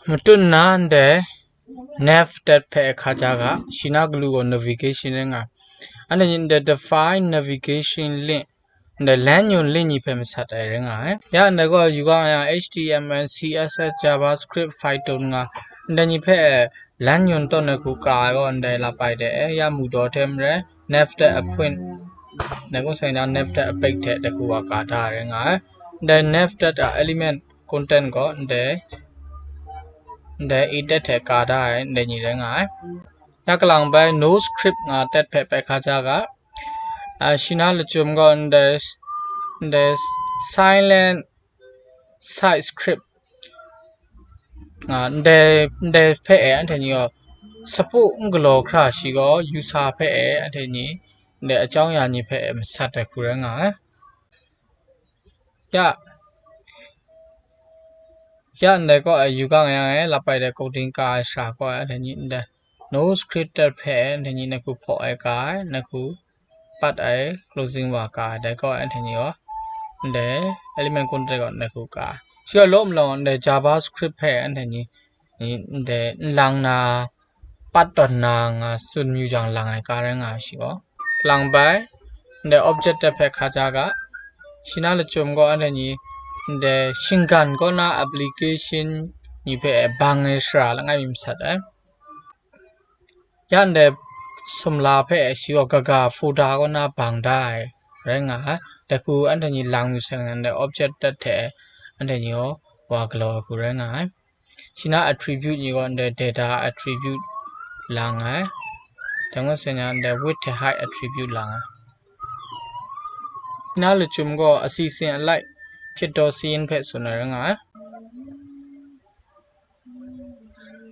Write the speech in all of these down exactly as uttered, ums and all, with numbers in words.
Matut nna ndai nav tat hpe hkaja ga, shi na galu gaw navigation rai nga. Anhte ni ndai define navigation link, ndai lan yun link ni hpe masat ai rai nga ai. Ya ndai gaw yu ga yang H T M L, C S S, JavaScript, Python nga, ndai ni hpe lan yun tawn ai hku ka ai gaw ndai lapai de e, ya mu daw hte maren, nav tat a point, ndai gaw sai na nav tat a page hte dai hku wa ka da ai rai nga ai. Ndai nav tat a element content gaw ndai, ndai e tat hte ka da ai ndai ni rai nga ai. Ya kalang bai no script nga tat hpe bai hkaja ga, a, shi na lachyum gaw ndai, ndai silent site script nga, ndai, ndai hpe e anhte ni gaw sapu n galaw hkra shi gaw yu sa hpe e anhte ni ndai a chyawng ya ni hpe e masat ai hku rai nga ai. Ya, ya ndai gaw e yu ga nga yang e, lapai dai coding ka ai shara gaw e anhte ni ndai no script tat hpe e anhte ni na hku hpaw ai ka ai, na hku pat ai closing wa ka ai, dai gaw e anhte ni gaw ndai element content gaw na hku ka ai. Shi gaw law malawng ndai JavaScript hpe anhte ni, ni ndai n lang na, pat tawn na nga tsun mayu jang lang ai ka rai nga ai shi gaw, lang bai, ndai object tat hpe hkaja ga, shi na lachyum gaw anhte ni, ndai shinggan kaw na application ni hpe bang ai shara langai mi masat ai. Ya ndai sumla hpe shi gaw kaga folder kaw na bang da ai rai nga ai. Dai hku anhte ni lang yu sai nga, ndai object tat hte anhte ni gaw wa galaw ai hku rai nga ai. Shi na attribute ni gaw ndai data attribute lang ai. Dai ngut sai na ndai width hte height attribute lang ai. Shi na lachyum gaw asi sin alike hpyit daw sayin hpe tsun ai rai nga ai.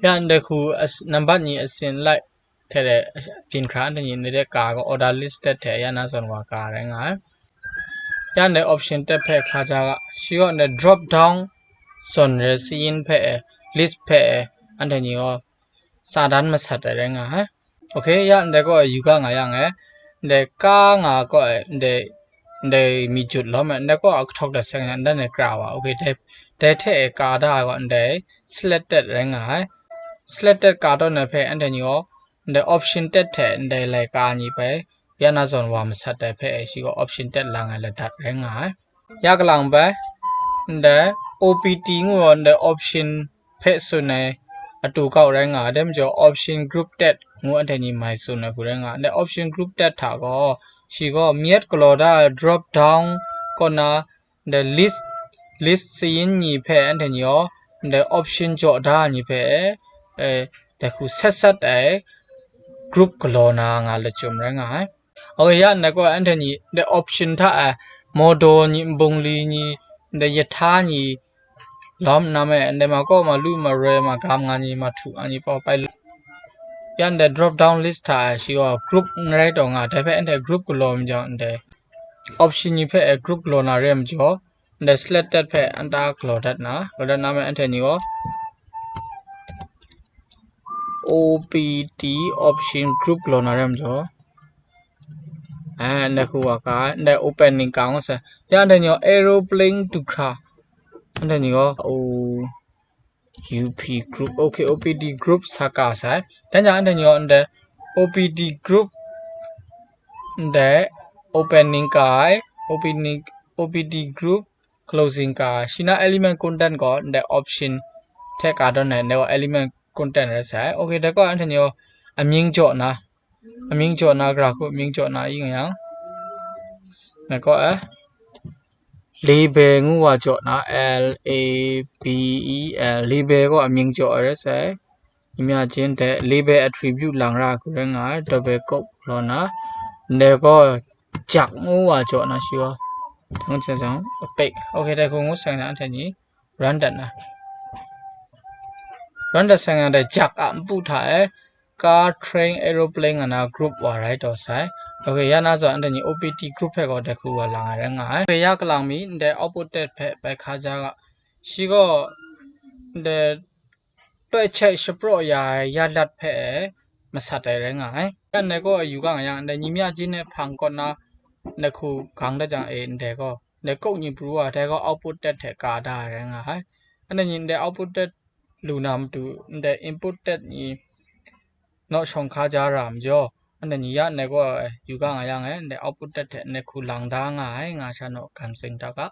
Ya ndai hku as-, nambat ni asin alike hte de byin hkra anhte ni ndai de ka gaw order list tat hte ya na zawn wa ka rai nga ai. Ya ndai option tat hpe hkaja ga, shi gaw ndai drop down zawn rai sayin hpe e, list hpe e, anhte ni gaw sa dan masat ai rai nga ai. Ok, ya ndai gaw e yu ga nga yang e, ndai ka nga gaw e, ndai, ndai mi jut lawm e, ndai gaw a kahtawk dat sai nga, ndai kra wa. Ok, dai, dai hte e ka da ai gaw ndai selected rai nga ai. Selected ka tawn ai hpe anhte ni gaw ndai option tat hte ndai laika ni bai ya na zawn wa masat ai hpe shi gaw option tat lang ai ladat rai nga ai. Ya kalang bai, ndai O P T ngu ai ndai option hpe tsun ai atu kau rai nga ai, dai majaw option group tat ngu anhte ni mai tsun ai hku rai nga ai. Ndai option group tat hta gaw, shi gaw myit galaw da ai drop down kaw na, ndai list, list sayin ni hpe anhte ni gaw, ndai option jaw da ai ni hpe, eh, dai hku sat sat ai group galaw na nga lachyum rai nga ai. Ok, ya ndai gaw anhte ni ndai option hta e, mawdaw ni, nbungli ni, ndai yahta ni, lawm nna me, ndai ma kaw ma lu ma roi ma gam nga ni, ma htu nga ni, pau pai lu. Ya ndai drop down list hta e shi gaw group n rai taw nga, dai hpe anhte group galaw majaw ndai option ni hpe e group galaw na re ai majaw, ndai selected hpe nta galaw dat na, galaw dat na me anhte ni gaw O P T option group galaw na re ai majaw, eh, ndai hku wa ka, ndai opening ka ngu sai. Ya anhte ni gaw aeroplane du hkra, anhte ni gaw, o, U P group, ok, O P T group sa ka sai. Dan jang anhte ni gaw ndai O P T group, ndai opening ka ai, opening, O P T group closing ka ai. Shi na element content gaw ndai option hte ka tawn ai, ndai gaw element content rai sai. Ok, dai gaw anhte ni gaw amying jaw na, amying jaw na, gara hku amying jaw na i nga yang, dai gaw e, label ngu wa jaw na, L A B E L, label gaw amying jaw ai rai sai. Imagine dai label attribute lang ra ai hku rai nga ai, double quote galaw na, ndai gaw jak ngu wa jaw na shi gaw, dang hte zang, a page. Ok, dai hku ngu sai na, anhte ni run dat na. Run dat sai nga dai jak a npu hta e, car, train, aeroplane nga na group wa rai taw sai. Ok, ya na zawn anhte ni O P T group hpe gaw dai hku wa lang ai rai nga ai. Ok, ya kalang mi, ndai output tat hpe bai hkaja ga, shi gaw ndai toi chai shapraw ya ai ya lat hpe e masat ai rai nga ai. Ya ndai gaw yu ga nga yang, ndai nyim ya jin e hpang kaw na, ndai hku gang dat jang e ndai gaw, ndai kok ni pru wa, dai gaw output tat hte ka da ai rai nga ai. Anhte ni ndai output tat lu na matu, ndai input tet ni naw shawng hkaja ra majaw, anhte ni ya ndai kaw e yu ga nga yang e, ndai output tet hte ndai hku lang da nga ai nga sha naw gan tsing da ga.